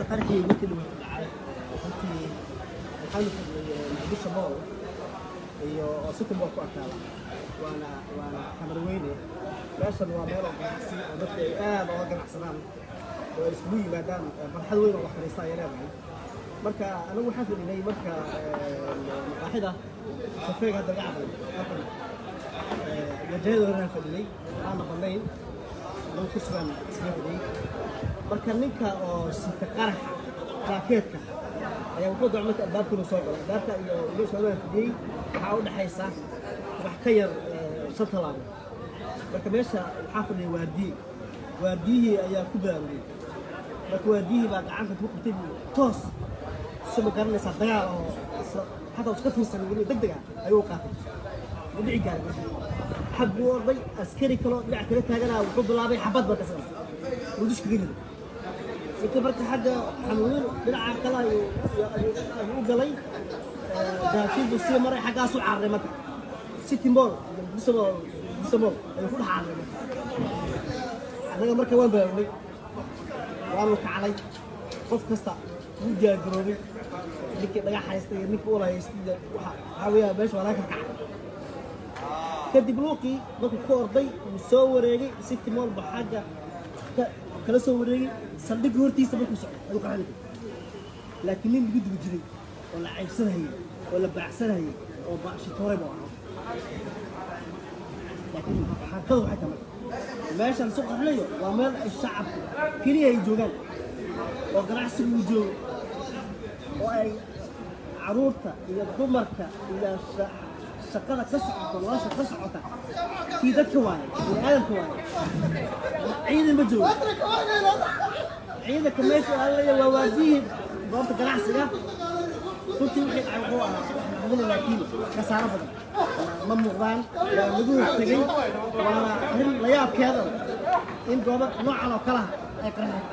Qarxii markii dhaweyd dhacay, runtii waxaanu fadhiyay Muqdisho Mall iyo oo City Mall ku agtaala, waana Xamar Weyne. Meeshan waa meel oo ganacsi oo dadka ay aad ooga ganacsadaan oo ay isugu yimaadaan. Barxad weyn oo la fadhiista ayay leedahay. Marka anagu waxaan fadhinay marka maqaaxida kafeega hadda laga cabay halkan wajahada horaan fadhinay, aana badnayn, anagu kursigaan iskaga fadhiyey. Marka ninka oo sita qaraxa jaakeetka ayaa wuxuu damcay marka albaabka inuu soo galo. Albaabka iyo meesha horaan fadhiyey waxaa u dhexaysa wax ka yar 5 tallaabo. Marka meesha waxaa fadhiyay waardiye. Waardiyihii ayaa ku baraarugay. Marka waardiyihii baa gacanta ku qabtay buu toos si, ma garanaysaa, dagaal oo xataa iska fiirsan weli deg deg ah ayuu qaatay. Wuu dhici gaaray. Marka xag buu orday, askari kaloo dhinac kale taaganaa wuxuu bilaabay xabad marka isaga uu dusha kaga riday inta. Marka xagga xanuunin dhinaca kale ayuu u galay, Dahabshiil buu sii maray, xaggaasuu cararay. Marka City Mall iyo Muqdisho Mall, Muqdisho Mall ayuu ku dhex cararay. Marka annaga marka waan baraarunay, waanu kacnay, qof kasta wuu diyaargaroobay, ninkii dhagax haystay iyo ninkii ula haystay iyo waxaa weeyaan meesha waa laga kacay. Kadib luuqii markuu ku orday, wuu soo wareegay, City Mall ba xagga kala soo wareegay, saldhigga hortiisa markuu socday ayuu qarxay. Laakiin nin lagu dugi jiray oo la caybsanayay oo la baacsanayay oo baashitooray buu ahaa. Laakiin xaqiiqadu waxay tahay, meeshan isu qarxinayo waa meel ay shacabku keliya ay joogaan oo ganacsigu uu joogo oo ay caruurta iyo dumarka iyo shaqada ka socota, nolosha ka socota, kii dadka waaye, bini aadamka waaye. Ciidan ma joogo. Ciidanka meesha alaya waa waardiyihii goobta ganacsiga. Runtii wixii dhacay wuxuu ahaa wax badan, laakiin khasaaro badan ma muuqdaan, waa lagu hortegay. Waana arrin la yaabkeeda in goobo noocan oo kalaha ay qarxeen.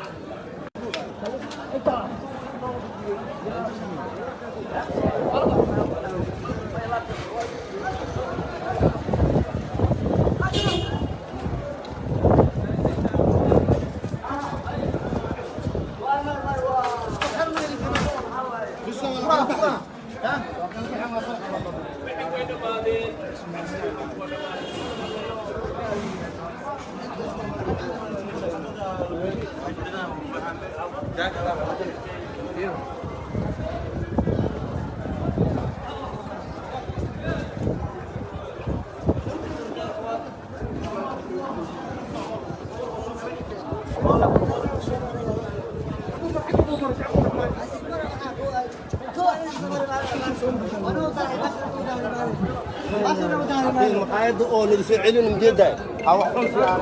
Maqaayadda oo laga soo celin ujeedaa ha wax xun fiican.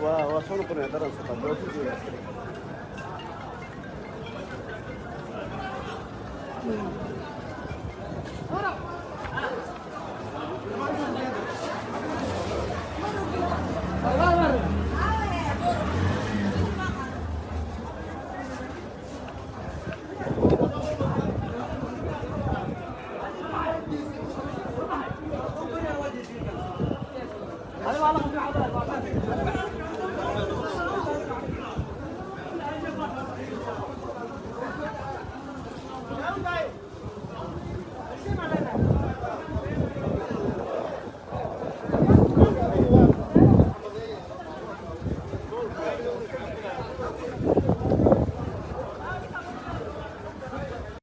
Waa soo noqonaya daran saqad.